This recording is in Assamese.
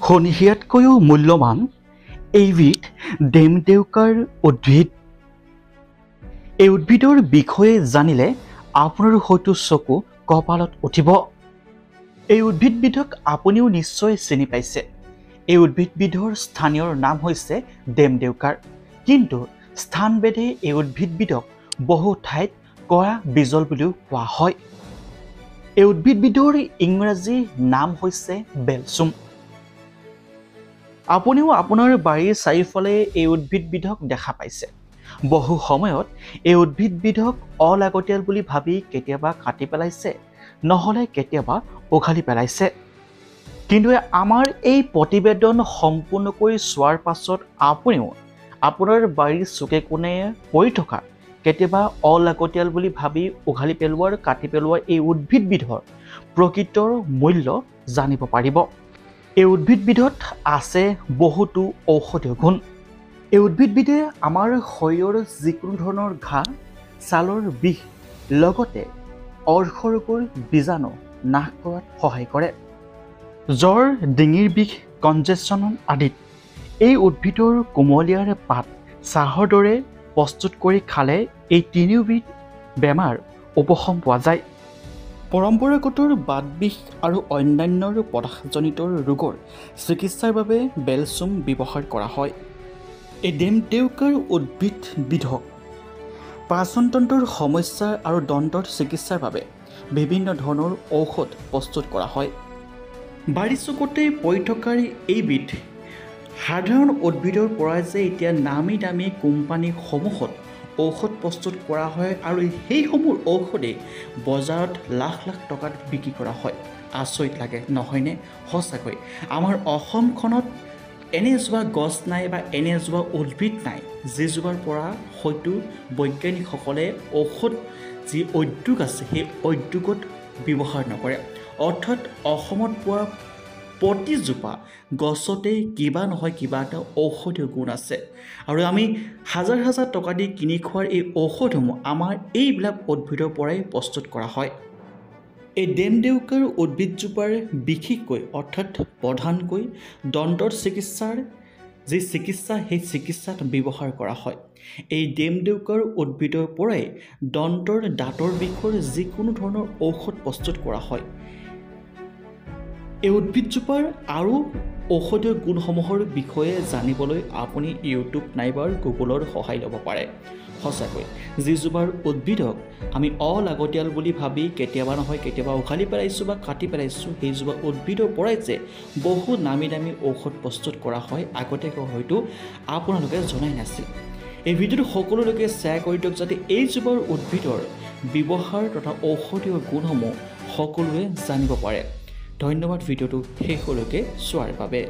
সোণহীয়াতকৈও মূল্যৱান এইবিধ দেমদেউকাৰ উদ্ভিদ। এই উদ্ভিদৰ বিষয়ে জানিলে আপোনাৰো হয়তো চকু কপালত উঠিব। এই উদ্ভিদবিধক আপুনিও নিশ্চয় চিনি পাইছে। এই উদ্ভিদবিধৰ স্থানীয় নাম হৈছে দেমদেউকাৰ, কিন্তু স্থানভেদে এই উদ্ভিদবিধক বহু ঠাইত কৰা বিজল বুলিও কোৱা হয়। এই উদ্ভিদবিধৰ ইংৰাজী নাম হৈছে বেলচুম। আপুনিও আপোনাৰ বাৰীৰ চাৰিওফালে এই উদ্ভিদবিধক দেখা পাইছে। বহু সময়ত এই উদ্ভিদবিধক অলাগতিয়াল বুলি ভাবি কেতিয়াবা কাটি পেলাইছে, নহ'লে কেতিয়াবা উঘালি পেলাইছে। কিন্তু আমাৰ এই প্ৰতিবেদন সম্পূৰ্ণকৈ চোৱাৰ পাছত আপুনিও আপোনাৰ বাৰীৰ চুকে কোণে পৰি থকা কেতিয়াবা অলাগতিয়াল বুলি ভাবি উঘালি পেলোৱাৰ, কাটি পেলোৱাৰ এই উদ্ভিদবিধৰ প্ৰকৃত মূল্য জানিব পাৰিব। এই উদ্ভিদবিধত আছে বহুতো ঔষধীয় গুণ। এই উদ্ভিদবিধে আমাৰ শৰীৰৰ যিকোনো ধৰণৰ ঘাঁ, ছালৰ বিষ, লগতে অৰ্শৰোগৰ বীজাণু নাশ কৰাত সহায় কৰে। জ্বৰ, ডিঙিৰ বিষ, কনজেশ্যন আদিত এই উদ্ভিদৰ কুমলীয়াৰ পাত চাহৰ দৰে প্ৰস্তুত কৰি খালে এই তিনিওবিধ বেমাৰ উপশম পোৱা যায়। পৰম্পৰাগত বাত বিষ আৰু অন্যান্য পদাৰ্থজনিত ৰোগৰ চিকিৎসাৰ বাবে বেলচুম ব্যৱহাৰ কৰা হয়। এই দেমদেউকাৰ উদ্ভিদবিধক পাচনতন্ত্ৰৰ সমস্যা আৰু দন্তৰ চিকিৎসাৰ বাবে বিভিন্ন ধৰণৰ ঔষধ প্ৰস্তুত কৰা হয়। বাৰী চুকতে পৰি থকাৰ এইবিধ সাধাৰণ উদ্ভিদৰ পৰা যে এতিয়া নামী দামী কোম্পানীসমূহত ঔষধ প্ৰস্তুত কৰা হয় আৰু সেইসমূহ ঔষধেই বজাৰত লাখ লাখ টকাত বিক্ৰী কৰা হয়। আচৰিত লাগে নহয়নে? সঁচাকৈ আমাৰ অসমখনত এনে এজোপা গছ নাই বা এনে এজোপা উদ্ভিদ নাই যিজোপাৰ পৰা হয়তো বৈজ্ঞানিকসকলে ঔষধ যি উদ্যোগ আছে সেই উদ্যোগত ব্যৱহাৰ নকৰে। অৰ্থাৎ অসমত পোৱা প্ৰতিজোপা গছতেই কিবা নহয় কিবা এটা ঔষধীয় গুণ আছে আৰু আমি হাজাৰ হাজাৰ টকা দি কিনি খোৱাৰ এই ঔষধসমূহ আমাৰ এইবিলাক উদ্ভিদৰ পৰাই প্ৰস্তুত কৰা হয়। এই দেমদেউকাৰ উদ্ভিদজোপাৰ বিশেষকৈ অৰ্থাৎ প্ৰধানকৈ দন্তৰ চিকিৎসাৰ যি চিকিৎসা, সেই চিকিৎসাত ব্যৱহাৰ কৰা হয়। এই দেমদেউকাৰ উদ্ভিদৰ পৰাই দন্তৰ দাঁতৰ বিষৰ যিকোনো ধৰণৰ ঔষধ প্ৰস্তুত কৰা হয়। এই উদ্ভিদজোপাৰ আৰু ঔষধীয় গুণসমূহৰ বিষয়ে জানিবলৈ আপুনি ইউটিউব নাইবা গুগলৰ সহায় ল'ব পাৰে। সঁচাকৈ যিজোপাৰ উদ্ভিদক আমি অলাগতিয়াল বুলি ভাবি কেতিয়াবা নহয় কেতিয়াবা উঘালি পেলাইছোঁ বা কাটি পেলাইছোঁ, সেইজোপা উদ্ভিদৰ পৰাই যে বহু নামী দামী ঔষধ প্ৰস্তুত কৰা হয় আগতীয়াকৈ হয়তো আপোনালোকে জনাই নাছিল। এই ভিডিঅ'টো সকলোলৈকে শ্বেয়াৰ কৰি দিয়ক যাতে এইজোপাৰ উদ্ভিদৰ ব্যৱহাৰ তথা ঔষধীয় গুণসমূহ সকলোৱে জানিব পাৰে। ধন্যবাদ ভিডিঅ'টো শেষলৈকে চোৱাৰ বাবে।